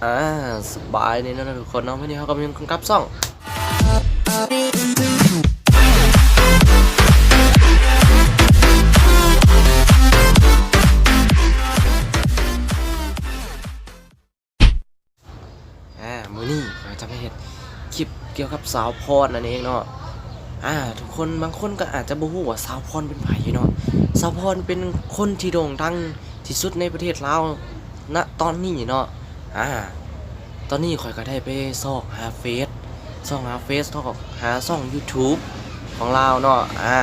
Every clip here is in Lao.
ອ່າ ສະບາຍດີເນາະທຸກຄົນເນາະ, ມື້ນີ້ເຮົາກໍມາຢູ່ກັບຊ່ອງ ອ່າ ມື້ນີ້ຂ້ອຍຈະມາເຮັດຄລິບກ່ຽວກັບສາວພອນນັ້ນເອງເນາະ. ອ່າ ທຸກຄົນບາງຄົນກໍອາດຈະບໍ່ຮູ້ວ່າສາວພອນເປັນໃຜເນາະ. ສາວພອນເປັນຄົນທີ່ໂດ່ງດັງທີ່ສຸດໃນປະເທດລາວ ນະຕອນນີ້ເນາະ. ອ່າ ຕອນນີ້ຂ້ອຍກໍໄດ້ໄປຊອກຫາເຟສ ຊອກຫາເຟສ ຊອກຫາຊ່ອງຢູທູບຂອງລາວເນາະ. ອ່າ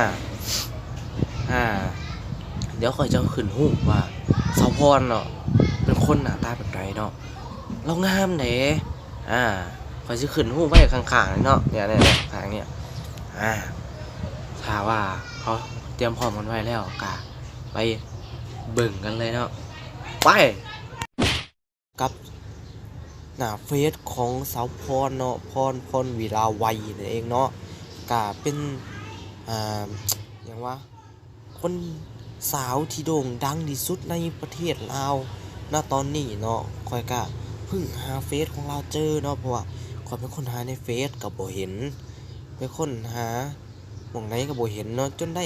ອ່າ ດຽວຂ້ອຍຈະຂຶ້ນຮູບວ່າສາວພອນເນາະ ເປັນຄົນໜ້າຕາແບບໃດເນາະ. ລາວງາມເດ້. ອ່າ ຂ້ອຍຊິຂຶ້ນຮູບໄວ້ຂ້າງໆເນາະ ເນຍ ເນຍ ເນຍ ຂ້າງເນຍ. ອ່າ ຖ້າວ່າເຮົາຕຽມພ້ອມກັນໄວ້ແລ້ວ ກໍໄປເບິ່ງກັນເລີຍເນາະ. ໄປ! ກັບໜ້າເຟສຂອງສາວພອນເນາະ, ພອນ ພອນວິລາໄວນັ້ນເອງເນາະ. ກະເປັນ ອ່າ ຫຍັງວະ ຄົນສາວທີ່ໂດ່ງດັງທີ່ສຸດໃນປະເທດລາວນະຕອນນີ້ເນາະ. ຂ້ອຍກະເພິ່ງຫາເຟສຂອງລາວເຈີເນາະ, ເພາະວ່າຂ້ອຍໄປຄົ້ນຫາໃນເຟສກໍບໍ່ເຫັນ, ໄປຄົ້ນຫາ ໝ່ອງໃດກໍບໍ່ເຫັນເນາະ, ຈົນໄດ້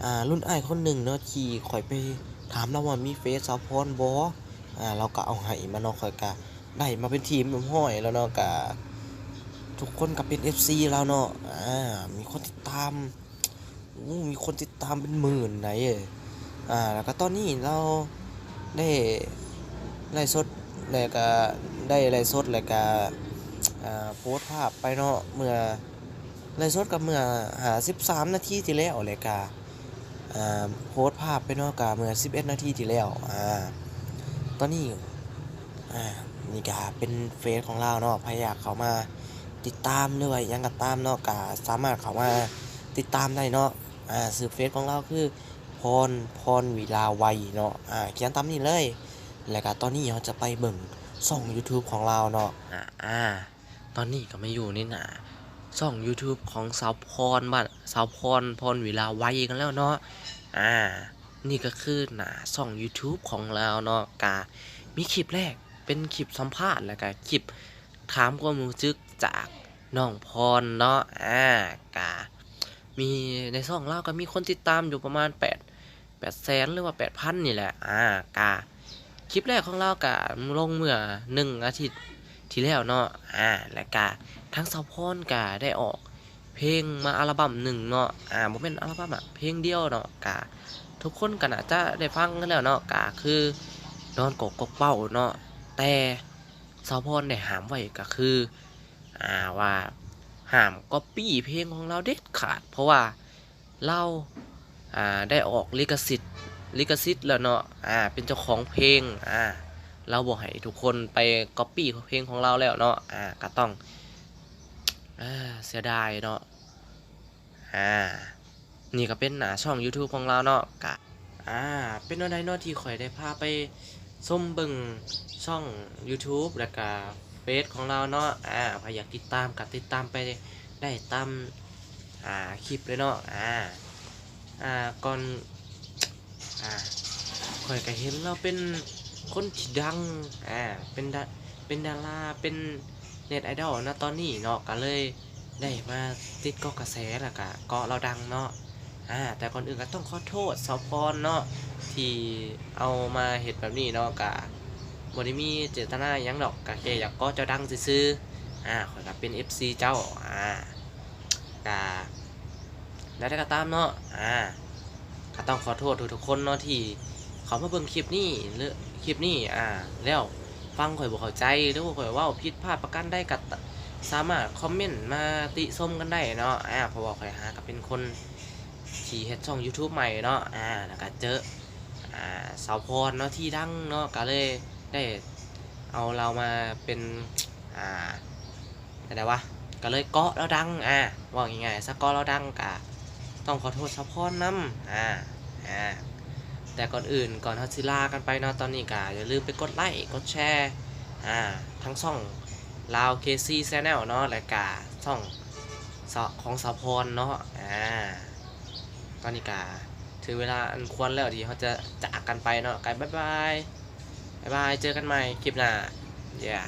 ອ່າ ລຸ້ນອ້າຍຄົນໜຶ່ງເນາະ ທີ່ຂ້ອຍໄປຖາມລາວວ່າມີເຟສສາວພອນບໍ່ ອ່າ ລາວກໍເອົາໃຫ້ມາເນາະ. ຂ້ອຍກໍໄດ້ມາເປັນທີ່ຮຽບຮ້ອຍແລ້ວເນາະ, ກໍທຸກຄົນກໍເປັນເອັຟຊີລາວເນາະ. ອ່າ ມີຄົນຕິດຕາມ ໂອ້ ມີຄົນຕິດຕາມເປັນໝື່ນໃດ. ອ່າ ແລ້ວກໍຕອນນີ້ລາວໄດ້ໄລຟ໌ສົດ ແລ້ວກໍໄດ້ໄລຟ໌ສົດ ແລ້ວກໍ ອ່າ ໂພສພາບໄປເນາະ ເມື່ອ ໄລຟ໌ສົດກໍເມື່ອຫ້າສິບສາມນາທີທີ່ແລ້ວ ແລ້ວກະ ອ່າ ໂພສພາບໄປເນາະ ກໍເມື່ອສິບເອັດນາທີທີ່ແລ້ວ. ອ່າ ຕອນນີ້ ອ່າ ນີ້ກະເປັນເຟສຂອງລາວເນາະ, ໃຜຢາກເຂົ້າມາຕິດຕາມ ຫຼືວ່າຫຍັງກໍຕາມເນາະ ກະສາມາດເຂົ້າມາຕິດຕາມໄດ້ເນາະ. ອ່າ ຊື່ເຟສຂອງລາວຄື ພອນ ພອນວິລາໄວເນາະ. ອ່າ ຂຽນຕາມນີ້ເລີຍ. ແລ້ວກະຕອນນີ້ເຮົາຈະໄປເບິ່ງຊ່ອງຢູທູບຂອງລາວເນາະ. ອ່າ ຕອນນີ້ກໍມາຢູ່ໃນໜ້າຊ່ອງຢູທູບຂອງສາວພອນ ບ້ານສາວພອນ ພອນວິລາໄວກັນແລ້ວເນາະ. ອ່າ ນີ້ກໍຄືໜ້າຊ່ອງຢູທູບຂອງລາວເນາະ, ກະມີຄລິບແລກເປັນຄລິບສຳພາດ ແລ້ວກະຄລິບຖາມຄວາມຮູ້ສຶກຈາກນ້ອງພອນເນາະ. ອ່າ ກະມີໃນຊ່ອງລາວກໍມີຄົນຕິດຕາມຢູ່ປະມານແປດ ແປດແສນ ຫຼືວ່າແປດພັນນີ້ແຫຼະ. ອ່າ ກະຄລິບແລກຂອງລາວກະລົງເມື່ອໜຶ່ງອາທິດທີ່ແລ້ວເນາະ. ອ່າ ແລ້ວກະທາງສາວພອນກະໄດ້ອອກເພງມາອັລະບັ້ມໜຶ່ງເນາະ. ອ່າ ບໍ່ແມ່ນອັລະບັ້ມອະ ເພງດຽວເນາະ, ກະທຸກຄົນກໍໜ້າຈະໄດ້ຟັງກັນແລ້ວເນາະ, ກະຄືນອນກອກກະເປົາເນາະ. ແຕ່ສາວພອນໄດ້ຫ້າມໄວ້ ກໍຄື ອ່າ ວ່າຫ້າມກັອບປີ້ເພງຂອງລາວເດັດຂາດ ເພາະວ່າ ລາວ ອ່າ ໄດ້ອອກລິຂະສິດ ລິຂະສິດແລ້ວເນາະ. ອ່າ ເປັນເຈົ້າຂອງເພງ. ອ່າ ລາວບໍ່ໃຫ້ທຸກຄົນໄປກັອບປີ້ເພງຂອງລາວແລ້ວເນາະ. ອ່າ ກໍຕ້ອງ ອ່າ ເສຍດາຍເນາະ. ອ່າ ນີ້ກໍເປັນໜ້າຊ່ອງຢູທູບຂອງລາວເນາະ. ກະ ອ່າ ເປັນແນວໃດເນາະ ທີ່ຂ້ອຍໄດ້ພາໄປຊົມເບິ່ງຊ່ອງຢູທູບ ແລ້ວກະເຟສຂອງລາວເນາະ. ອ່າ ໃຜຢາກຕິດຕາມກໍຕິດຕາມໄປໄດ້ຕາມ ອ່າ ຄລິບເລີຍເນາະ. ອ່າ ອ່າ ກ່ອນ ອ່າ ຂ້ອຍກໍເຫັນລາວເປັນຄົນທີ່ດັງ ອ່າ ເປັນດາ ເປັນດາລາ ເປັນເນັດໄອດອລນະຕອນນີ້ເນາະ, ກໍເລີຍ ໄດ້ມາຕິດເກາະກະແສ ແລ້ວກະເກາະລາວດັງເນາະ. ອ່າ ແຕ່ກ່ອນອື່ນກໍຕ້ອງຂໍໂທດສາວພອນເນາະ ທີ່ເອົາມາເຮັດແບບນີ້ເນາະ, ກະບໍ່ໄດ້ມີເຈດຕະນາຫຍັງດອກ, ກະແຄ່ຢາກເກາະເຈົ້າດັງຊື່ໆ. ອ່າ ຂ້ອຍກະເປັນເອັຟຊີເຈົ້າ. ອ່າ ກະ ແນວໃດກໍຕາມເນາະ ອ່າ ກໍຕ້ອງຂໍໂທດທຸກໆຄົນເນາະ ທີ່ເຂົ້າມາເບິ່ງຄລິບນີ້ ຫຼື ຄລິບນີ້ ອ່າ ແລ້ວຟັງຂ້ອຍບໍ່ເຂົ້າໃຈ ຫຼືວ່າຂ້ອຍເວົ້າຜິດພາດປະການໃດ ກໍສາມາດຄອມເມັນມາຕິຊົມກັນໄດ້ເນາະ. ອ່າ ເພາະວ່າຂ້ອຍຫາກໍເປັນຄົນທີ່ເຮັດຊ່ອງຢູທູບໃໝ່ເນາະ. ອ່າ ແລ້ວກໍເຈີ ອ່າ ສາວພອນເນາະ ທີ່ດັງເນາະ, ກໍເລີຍໄດ້ເອົາລາວມາເປັນ ອ່າ ຈັ່ງໃດວະ ກໍເລີຍເກາະລາວດັງ. ອ່າ ເວົ້າງ່າຍໆຊະ ເກາະລາວດັງ ກະຕ້ອງຂໍໂທດສາວພອນນຳ. ອ່າ ອ່າ ແຕ່ກ່ອນອື່ນ ກ່ອນເຮົາຊິລາກັນໄປເນາະ ຕອນນີ້ກະຢ່າລືມໄປກົດໄລ ກົດແຊ ອ່າ ທັງຊ່ອງລາວເຄຊີແຊນແນວເນາະ ແລະກະຊ່ອງ ຂອງສາວພອນເນາະ. ອ່າ ຕອນນີ້ກະຖືເວລາອັນຄວນແລ້ວທີ່ເຮົາຈະຈາກກັນໄປເນາະ. ກະບາຍບາຍ ບາຍບາຍ ເຈີກັນໃໝ່ຄລິບໜ້າ. Yeah.